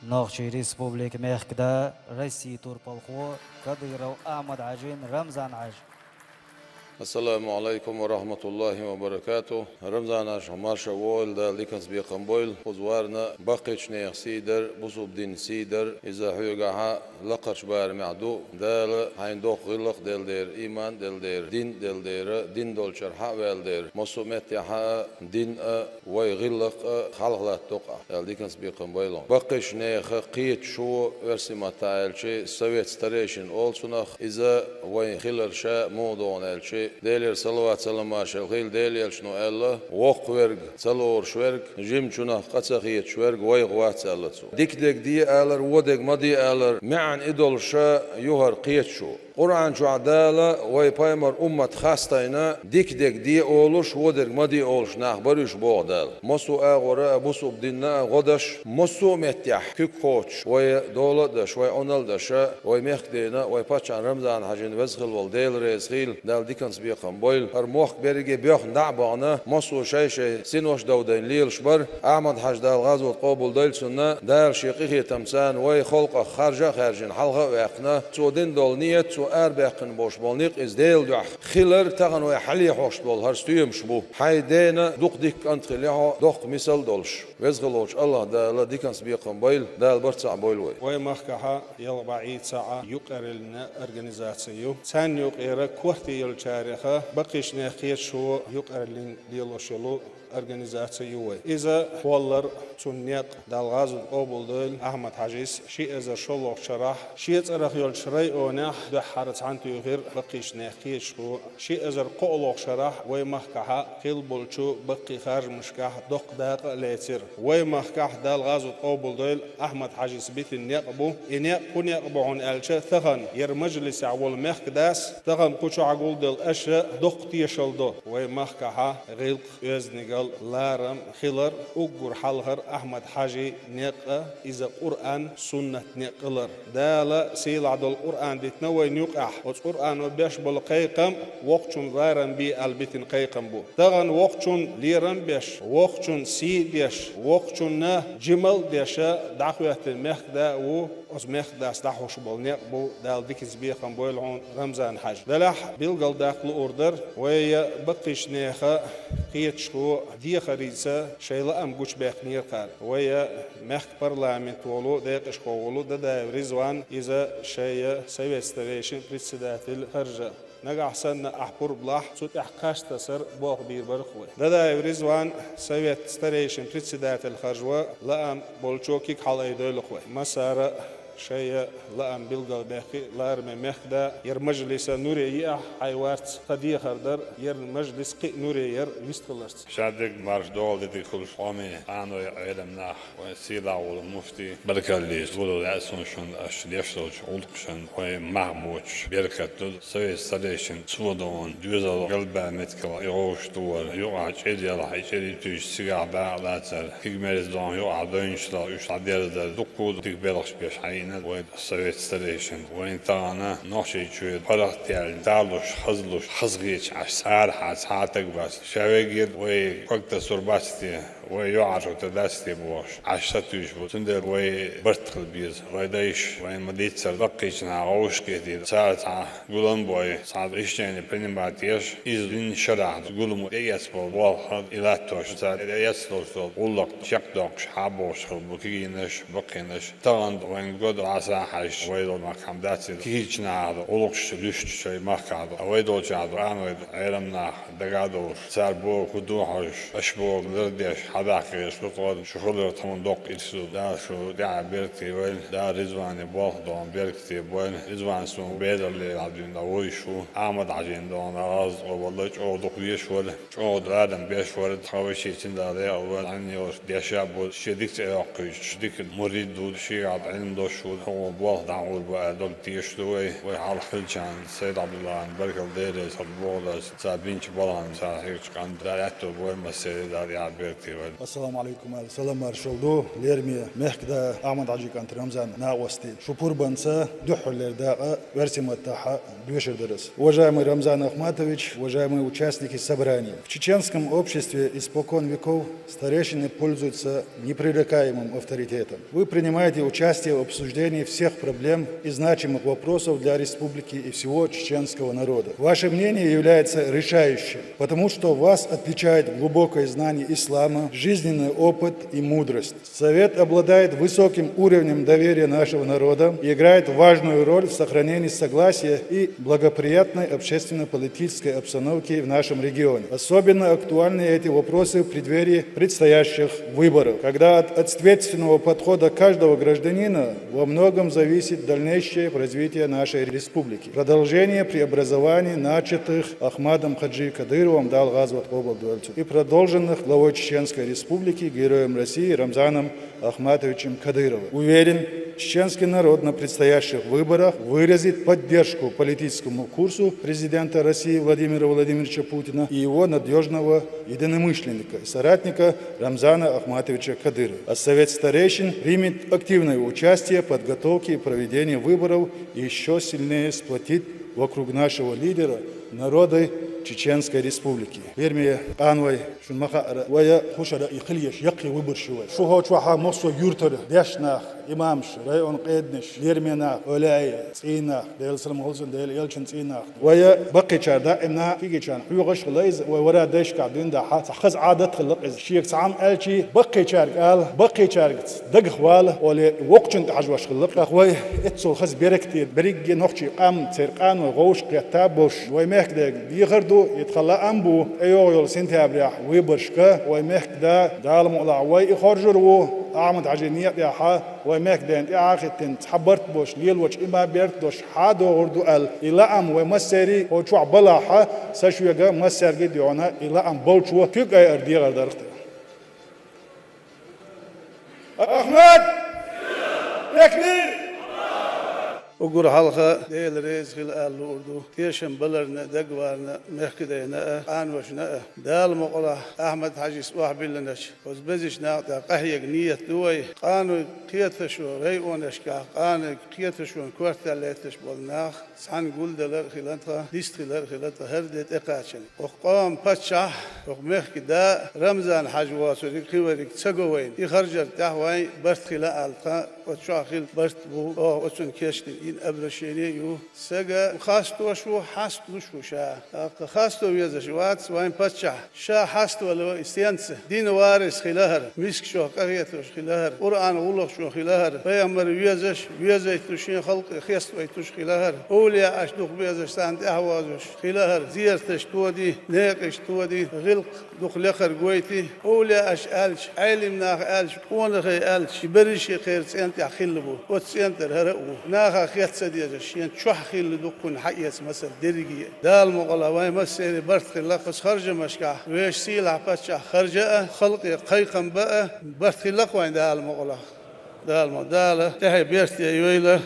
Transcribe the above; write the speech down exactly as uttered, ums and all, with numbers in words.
Нохчий Республика мехкда, России турпалхо Кадыров Ахьмад-Хьажин Рамзан-Хьажа. Ассаламу Ӏалайкум ва рахьматуллахӀи ва баракатухӀ. Рамзан-Хьажа, марша вогӀийла, Дала диканца бекхам бойла. Кхуза варна баккхийчу нехан сий дар, бусулба динан сий дар, иза хьоьгахьа лакхарчу барамехь ду. Дала хьайна доккха гӀиллакх а делла дера, ийман а делла дера, дин а делла дера, дин долчуьра хьа а ваьлла дера, массо а меттехьа а, дин а, вай гӀиллакх а хьалха латтадо-кх ахь. Дала диканца бекхам бойла хьуна. Баккхийчу нехан кхеташо, оьрсийн маттахь аьлча, совет старейшин олу цунах, иза вайн хилар ша муха догӀу аьлча, Делера салават-салам-маршалла хуьлда Делан элчано аьлла: «Воккха верг, ца лоруш верг, жимачунах къа ца хеташ верг вайх вац», — аьлла цо. Дика дерг де алар, вон дерг ма де алар, маьӀна и долуш ю хӀара кхеташо. Къуръан чохь Дала вай пайхамар уммат хастийна, дика дерг де олуш, вон дерг ма де олуш нах бара уьш, боху Дала. Массо а агӀора а, бусулба динна а гӀо деш, массо а меттехь куьг кхочуш, вай дола а деш, вай Ӏуналла а деш, вай мехкдена, вай паччахьна Рамзан-Хьажин веза хилла волу Дела реза хуьлда, Дала диканца бекхам бойла. ХӀара мохк берриге боьхна дӀа а бахана, массо а шай-шайн синош а довдийна лелаш бара. Ахьмад-Хьажа, Дала гӀазот къобалдойла цуьнан, Дала Шен къинхетамца вай халкъах харжа а хаьржина, хьалха а ваьккхина, цо дина долу нийят, цо арабаьккхина болуш болу некъ иза Делан дуьхьа хилар, тахана вай хьалехьош долу хӀара стоьмаш бу. Хьайн дена дукха дика кӀант хилла хьо, доккха мисал а долуш. Веза хилла волчу АллахӀ Дала диканца бекхам бойла, Дала барт цхьаъ бойла вай. Вай махкахьа ялх бӀе цхьаъ юкъараллин организаци ю. Царна юкъара корта йолчарех баккхийчу нехан кхеташо юкъараллин лелош йолу организаци ю вай. Иза кхоллар, цуьнан некъ, Дала гӀазот къобалдойла, Ахьмад-Хьажис ши эзар шолгӀачу шарахь шен цӀарах йолчу районехь дуьххьара цхьаьна туьйхира баккхийчу нехан кхеташо. Ши эзар кхоалгӀачу шарахь вай махкахьа хилла болчу баккхий харжамашкахь доккха дакъа а лецира. Вай махкахь, Дала гӀазот къобалдойла, Ахьмад-Хьажис битина некъ бу. И некъ кху некъ бу хьуна аьлча, тахана яра мажлисехь волу мехкдас, тахана кху чохь гулделла аша доккха тешалла до. Вай махкахьа гӀиллакх, оьздангалла, ларам хилар, уггар хьалхара Ахьмад-Хьажин некъ а, иза Къуръан, суннат некъ хилар. Дала сийлахь долу Къуръан дитина вайна юкъахь. Оцу Къуръано беш болу кхайкхам воккхачун ларам бе аьлла битина кхайкхам бу. Тахана воккхачун лерам беш, воккхачун сий деш, воккхачунна жимал а деш дӀахӀоьттина мехкда а ву, оцу мехкдас дӀахьош болу некъ бу, Дала диканца бекхам бойла хьуна, Рамзан-Хьажа. Делахь билгалдаккха луур дара, вай баккхийчу нехан кхеташо дехарца шайн лаам гучубаьккхинера кхара. Вай мехкан парламент волу, декъашхо волу Дадаев Ризван, иза шайн совет старейшин председатель харжа. Нагахь санна ахь пурба лахь, цу тӀехь кхаж тасар болх бийр бара-кх вай. Дадаев Ризван совет старейшин председатель харжа лаам болчо куьг хьалаайдойла-кх вай. Массара шайн лаам билгалбехкий, лараме мехкда, яра мажлис нуре еахь, хьайн варц тхан дехар дара, яра мажлис кхин а нуре яра вистхиларца. Ша дерг марша догӀийла, дерриг хуьлуш къоме, къаной, Ӏелам нах, вайн сийлахь волу муфти, баркалла деш, гур лаьа суна шуна аша деш долчу гӀуллакхашна, вайн мах боцуш беркат ду. Совет старейшин цо догӀун доьзал галбаьлла меттигехь и гӀовшаш дора, юкъахь чӀир ялахь, и чӀир йитуьйсуш цигахь дакъа лацар, куьг мерза догӀун юкъахь дойнаш далахь, уьш дӀадерзар, дуккха а дика белхаш беш хьаийна вай совет старейшин. Вайн тахана Нохчийчуьра паргӀат яьлла, талуш, хазлуш, хазахеташ Ӏаш цхьа арахьа цхьа а таг вац. Ша вегира вай ког тасур бац те, вай юьхьӀаьржо тӀе дац те бохуш, Ӏаш сатуьйсуш бу. Цундела вай барт хила беза. Вай дайша вайна ма-дийццара баккхийчу наха гӀовшах кхетийра. Цара цхьа гулам а бой, цхьа решение принимать еш, иза динан шарахь гуламо тӀеэцна болу болх хилла и латтош, цара тӀеэцна долуш долу гӀуллакх чекхдоккхуш хьа а бохуш хилла бу кегийнаш, баккхийнаш. Тахана вайн гуо дӀасахьаьжча, вай долу махкахь ма дац иза. Кегийчу нахах ду гӀуллакхаш луьстуш шайн махкахь ду. Вай долчохь ду къаной, Ӏелам нах дага а довлуш, цара бохург ду хьожуш, аша бохург лардеш, хьадаккха гӀерташ ду тхо. Шу хиларх тхуна доккха ирс ду. Дала шу тӀаьхье беркате бойла, Дала Ризване болх дохун беркате бойла. Ризван суна Ӏедалле хьадуьйна вуьйш ву. Ахьмад-Хьажина дохун гӀазот къобалдойла, чӀогӀа дукха везаш вара. ЧӀогӀа адам беш вара, тхан вешин цуьнан Дала декъал вара, Ӏаьнна йолуш деш а бу, шен дика цӀе йоккхуьйтуш, дика мурид ву, шегахь Ӏилма долуш ву, хӀокхо болх дӀахьур бу аьлла дог тешаш ду вай. Вай хьалха хиллачарна, Сайд-Ӏабдуллахьна баркалла, Дела реза хуьлда боху аса, цара бинчу балхана, цара хьегначу къинтӀера аьтто бойла массеран а, Дала тӀаьхье беркате бойла. Ассаламу алейкум, аьлла салам-маршалла ду лераме мехкда Ахьмад-Хьажий кӀант Рамзана накъостий. Шу пурбанца дуьххьарлера дакъа оьрсийн маттахь доьшур дара ас. Уважаемый Рамзан Ахматович, уважаемые участники собрания, в чеченском обществе испокон веков старейшины пользуются непререкаемым авторитетом. Вы принимаете участие в обсуждении всех проблем и значимых вопросов для республики и всего чеченского народа. Ваше мнение является решающим, потому что вас отличает глубокое знание ислама, жизненный опыт и мудрость. Совет обладает высоким уровнем доверия нашего народа и играет важную роль в сохранении согласия и благоприятной общественно-политической обстановки в нашем регионе. Особенно актуальны эти вопросы в преддверии предстоящих выборов, когда от ответственного подхода каждого гражданина во многом зависит дальнейшее развитие нашей республики, продолжение преобразований, начатых Ахмадом Хаджи Кадыровым, Дала гӀазот къобалдойла цун, и продолженных главой Чеченской Республики, Героем России Рамзаном Ахматовичем Кадыровым. Уверен, чеченский народ на предстоящих выборах выразит поддержку политическому курсу президента России Владимира Владимировича Путина и его надежного единомышленника и соратника Рамзана Ахматовича Кадырова. А Совет старейшин примет активное участие в подготовке и проведении выборов и еще сильнее сплотит вокруг нашего лидера народы Чеченской Республики. Лераме къанвай, шуна ма хаъара, вай хӀушара и хила еш яккхий выбораш ю вай. Шу хӀокху чохь массо а юьртара дешна нах, имамаш, район къеданаш, лераме нах, олаьий, цӀий нах, Делан салам хуьлда цунна, Делан элчан цӀий нах. Вай баккхийчара даимна кегийчарна хьоьхуш хилла иза, вай вара дайшкахь дуьйна дахьа, цхьа хаза Ӏадат хилла-кх иза. Шега цхьа Ӏам аьлча, баккхийчаьрга ала, баккхийчаьргаца дагах вала, оле воккхачунна тӀехьажош хилла-кх. ТӀаккха вай эццул хаза беркате, берриге нохчий къам церан къаной гӀовш кхетта а болуш, вай мехкадайга дехар ду, и тхан лаам бу, тӀейогӀу йолу сентябрехь выборашка вай мехкада, Дала мукъалахь, вай и хоржур ву, Ахьмад-Хьажин некъа тӀехьа, вай мехкадайна тӀаьхьахӀиттина цхьа барт болуш, лелочу иман берт долуш хьадогӀур ду аьлла. И лаам вай массерий хӀокху чохь балахь, сан шуьга массаьрга а доьгӀна, и лаам болчо куьг айар дегӀар дарх тӀе. Ахьмад! Текбир! Уггар хьалха Дела реза хила ала луур ду, тешам баларна, дагаварна, мехкадайна а, къаношна а. Дала мукъалахь, Ахьмад-Хьажис охьабиллинарш, оцу безачу накъа тӀехь къахьега нийят ду вай. Къаной кхеташо районашкахь, къаной кхеташонан кортал лаьтташ болу нах цхьаьна гулдалар а хилла тхан, дистхилар а хилла тхан хӀара де тӀекхачана. Оха къоман паччахь, оха мехкан да Рамзан-Хьаьжа воцург кхин верриг ца го вайна. И харжар тӀехь вайн барт хила аьлла тхан, оцу чохь хила барт бу, оха оцунна кечдина, йина обращение а ю. Сага хастош ву, хьасталуш ву ша. ТӀаккха хасто везаш вац вайн паччахь. Ша хьаставала и стенца? Дин варис хила хӀара, мискачух къахеташ хила хӀара, Къуръан гӀуллакхчун хила хӀара, пайхамар везаш, везайтуш шен халкъе хеставайтуш хила хӀара, овлияаш дукха безаш царна тӀаьхьавозуш хила хӀара, зераташ тоди, некъаш тоди, гӀиллакх дукха лекхар гойти, овлияаш аьлча, Ӏелим нах аьлча, къонахий аьлча, и берриш а кхеран цӀен тӀехь хилла бу. Оцу цӀен тӀера хӀара а ву. Наха хетта ца дезаш, шен чохь хилла дуккхунна хьаэца масал дерриге а. Дала мукъалахь, вайн массеран барт хилла оцу харжамашкахь, вешан сийлахь паччахь харжа а, халкъе кхайкхам бан а барт хилла-кх вайн, Дала мукъалахь. Дала ма, Дала тӀаьхье берте йойла.